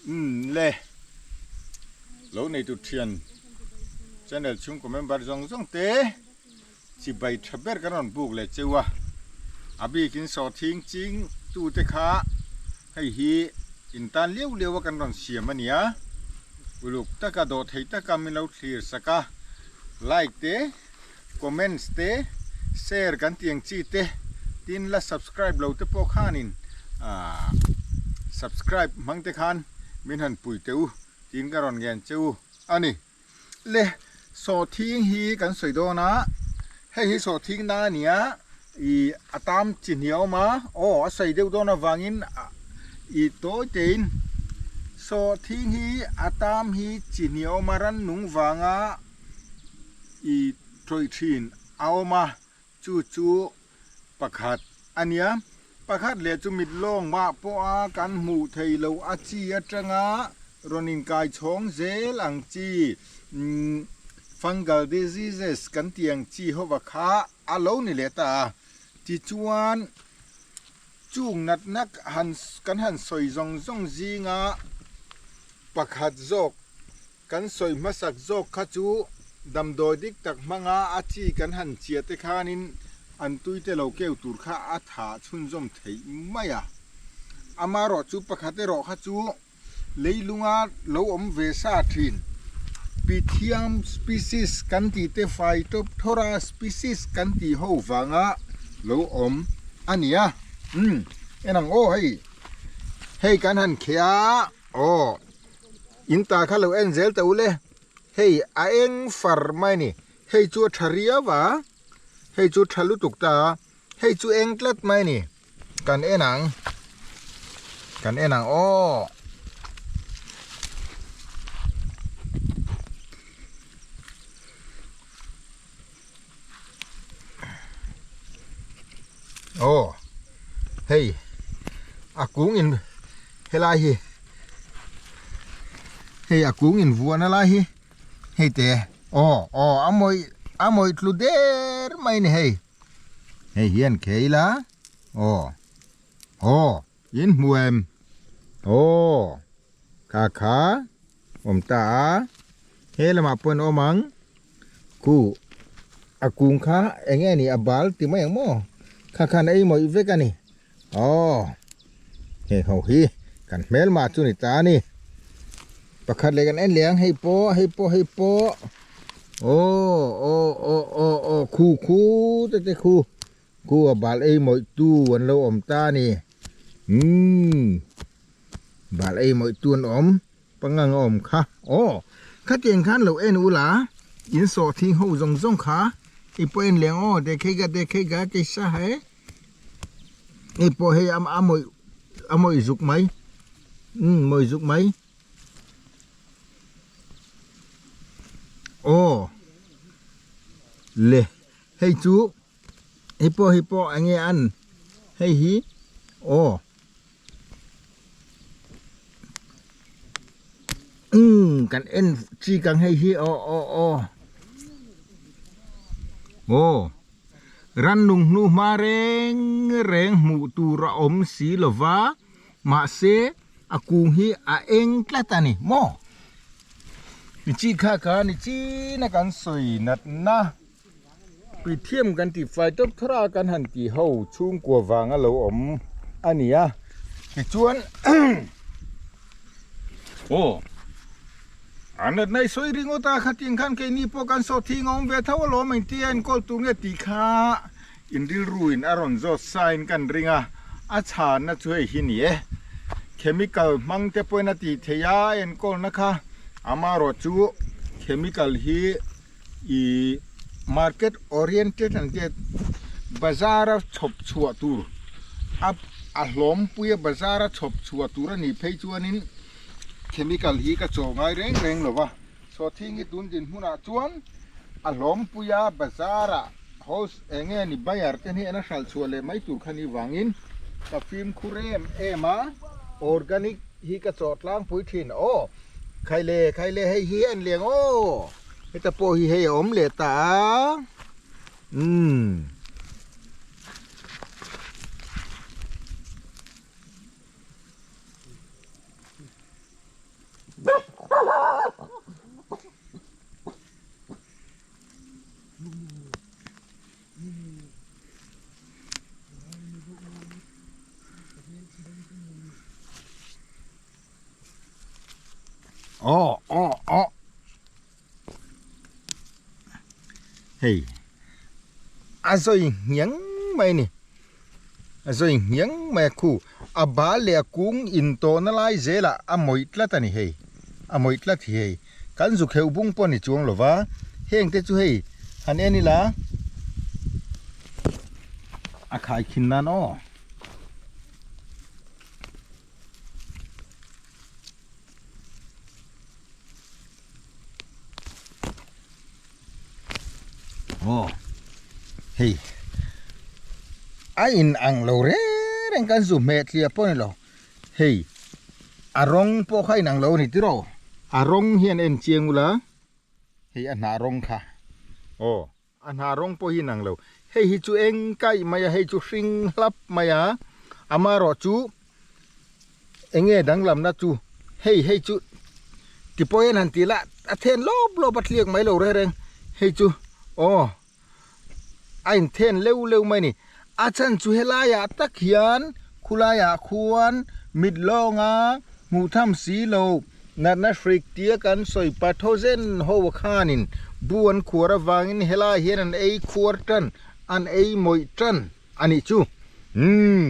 Umm le lo neitu thian channel chhungkaw member zawng zawng te chibai tha ber kan rawn buk leh cheu a, a bikin sawhthing ching tute kha hei hi in tan liau liau a kan rawn siam a nia, uluk taka dawh thei taka min lo thlir sak a, like te comments te share kan tih ang chi te tin la subscribe lo te pawh khanin ahh subscribe hmang te khan min han pui teh u tiin ka rawn ngen che u a ni. Le sawhthing hi kan sawi dawn a hei hi sawhthing na a ni a ih a tam chi hnih a awm a aw a sawi deuh dawn avangin ih tawi tein sawhthing hi a tam hi chi hnih a awm a rannung vanga ih tawih thin a awm a chu chu pakhat a nia pakhat leh chu mit lawng mah pawha kan hmuh theih loh a chi atanga rawn inkai chhawng zel ang chi umm fungal diseases kan tih ang chi hova kha a lo ni leh ta a tichuan chung natna han kan han sawi zawng zawng zinga pakhat zawk Kan sawi hmasak zawk kha chu damdawi dik tak hmanga a chi kan han chia te khanin an tui te lo keu tur kha a tha chhunzawm theih mai a. Amaherawh chu pakhat erawh kha chu leilunga lo awm ve sa thin Pythium species kan tih te Phytophthora species kan tih ho vanga lo awm a ni a. Umm en ang aw hei hei kan han kheh a aw. In ta kha lo en zel teh u le, hei a eng far mai a ni, hei chu a tha riau a, hei chu tha lutuk ta a, hei chu eng tlat mai a ni, kan en ang, kan en ang aw. Aw hei a kung in helai hi hei a kung in vuahna lai hi hei te aw aw a mawih a mawih tlu der mai a ni hei hei hian khei ila aw aw in hmu em aw kha kha awm ta a he lamah pawh an awm ang khu a kung kha eng nge ni a bal ti mai ang maw kha khan ei mawih vek a ni aw heng ho hi kan hmelma chu ni ta a ni pakhat leh kan en leh ang hei pawh hei pawh hei pawh aw aw aw aw aw khu khu te te khu khu a bal ei mawih tu an lo awm ta a ni umm bal ei mawih tu an awm. Pangang a awm kha aw khatiang khan lo en ula in sawhthing ho zawng zawng kha i pawh en leh ang aw dekhega dekhega keisa he hei pawh hei a mawih a mawih zuk mai umm mawih zuk mai aw le hei chu hei pawh hei pawh enge an hei hi aw. Umm kan en chik ang hei hi aw aw aw aw rannung hnu hma reng reng hmuh tur a awm si lova mahse a kung hi a eng tlat a ni maw ni chi kha kha ni chin a kan sawi natna Puithiam kan tih fai tawp thar a kan han tih ho chhungkua vanga lo awm a ni a tichuan aw a natna i sawi ringawt a khatiang khan keini pawh kan sawh thing a awm ve tho alawm engtia enkawl tur nge tih kha in rilru in a rawn zawt sa in kan ring a a chhanna chu hei hi ni e chemical hmang te pawhin a tih theih a enkawlna kha amaherawh chu chemical hi. Ih market oriented an tia bazar a chhawp chhuah tur a a hlawm pui a bazar a chhawp chhuah tur a nih phei chuanin chemical hi ka chaw ngai reng reng lo va sawhthing hi tun dinhmunah chuan a hlawm pui a bazar ah house eng nge ni buyer te hnena hralh chhuah leh mai tur kha ni vangin ka fimkhur em em a organic hi ka chaw tlangpui thin aw khaile khaile hei hi a en leh ang aw. Heta pawh hi hei a awm leh ta a umm. Aw aw aw hei a zawi nghiang mai a ni a zawi nghiang mai a khu a bal leh a kung intawhna lai zelah a mawih tlat a ni hei a mawih tlat hi hei kan zu kheuh bung pawh a ni chuang lo va heng te chu hei han en ila a khaikhin nan aw. Aw hei a in ang lo reng reng kan zu hmeh tliah pawh a ni lo hei a rawng pawh kha a in ang lo a ni tiraw a rawng hian en chiang ula hei a hnah rawng kha aw. A hna rawng pawh hi inang lo. Hei hi chu eng kaih mai a, hei chu hring hlap mai a. Amaherawh chu eng nge danglamna chu hei hei chu ti pawh hian han ti la a then lawp lawp a tliak mai lo reng reng. Hei chu aw a inthen leuh leuh mai a ni. A chhan chu helaiah tak hian khulaiah khuan mit lawnga hmuh tham si lo natna hrik tia kan sawi pathogen ho khanin bu an khuar avangin helai hian an ei khuar tan an ei mawih tan a nih chu. Umm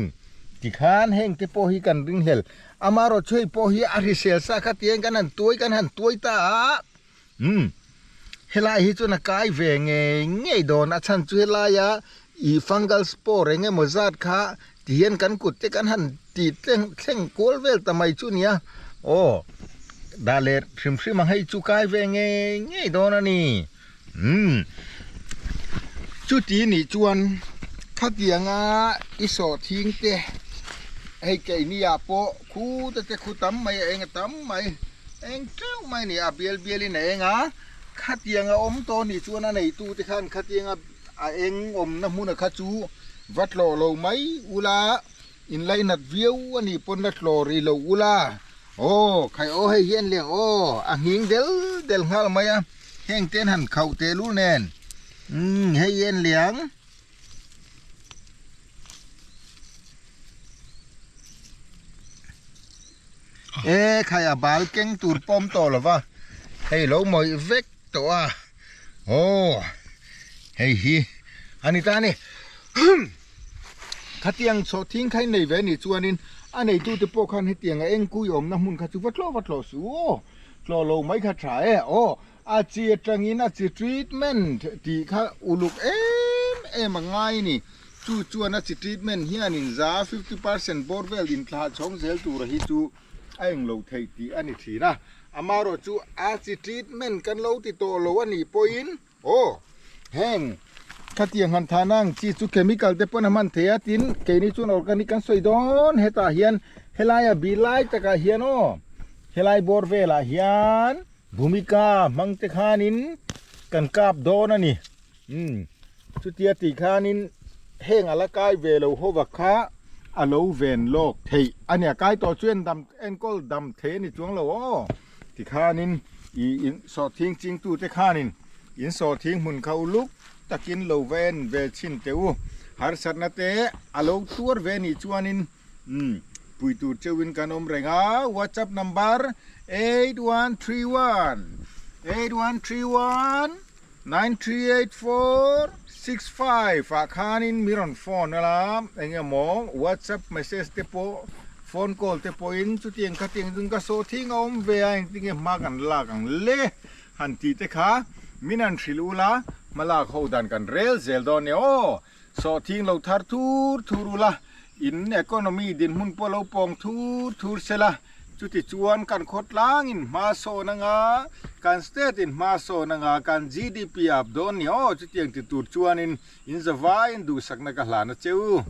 tikhan heng te pawh hi kan ringhlel amaherawhchu hei pawh hi a hrisel sa kha tiang kan han tuai kan han tuai ta a. Umm helai hi chuan a kai ve ngei ngei dawn a chhan chu helaia ih fungal spore eng emaw zat kha ti hian kan kut te kan han tih tleng thleng kual vel ta mai chu nia aw dah leh hrim hrim ang hei chu kai ve ngei ngei dawn a ni umm chuti nih chuan khatianga i sawhthing te hei keini ah pawh khu te te khu tam mai a eng a tam mai. Eng teuh mai a ni a, bial bialin a eng a, khatiang a awm tawh anih chuan a neitute khan khatianga a eng awmna hmuna kha chu va tlawh lo mai ula, inlainat viau a nih pawn la tlawh rih lo ula, aw khai aw hei hian leng aw a nghing del del nghal mai a, heng te an han khauh tehlul nen umm hei hian liang. E khai a bal keng tur pawm tawh lo va hei lo mawih vek tawh a aw hei hi a ni ta a ni khatiang chhawhthing kha in nei ve a nih chuanin a neitute pawh khan hetiang a engkui awmna hmun kha chu va tlawh va tlawh suh aw tlawh lo mai kha tha e aw. A chi atangin a chi treatment tih kha uluk em em a ngai a ni. Chu chuan a chi treatment hianin za 50% bawr vel inthlah chhawng zel tura hi chu a englo theih tih a ni thin a. Amaherawh chu a chi treatment kan lo ti tawh lo a nih pawhin aw heng khatiang han thahna ang chi chu chemical te pawn a hman thei a tin keini chuan organic kan sawi dawn hetah hian helaia bih lai takah hian aw helai bawr velah hian Bhumika hmang te khanin kan kap dawn a ni. Umm chutia tih khanin heng a la kai ve lo ho vak kha a lo ven lawk theih a nia. Kai tawh chu en dam enkawl dam thei a ni chuang lo aw. Tikhanin ih in sawhthing chingtu te khanin in sawhthing hmun kha uluk takin lo va en ve chhin teh u. Harsatna te a lo tuar ve nih chuanin Umm pui tur cheuhin kan awm reng a, WhatsApp number 8131 8131 9384 65 ah khanin mi rawn phone a la, eng emaw WhatsApp message te pawh phone call te pawhin chutiang khatiang chu ka saw thing a awm ve a, engtin nge hma kan lak ang le han tih te kha min han hrilh ula hmalak ho dan kan rel zel dawn nia aw. Sawhthing lo thar thur thur ula, in economy dinhmun pawh lo pawng thur thur sela, chuti chuan kan khawtlangin hma sawn anga, kan state in hma sawn anga, kan GDP a up dawn ni aw, chutiang ti tur chuanin in zavaiin duhsakna ka hlan a che u.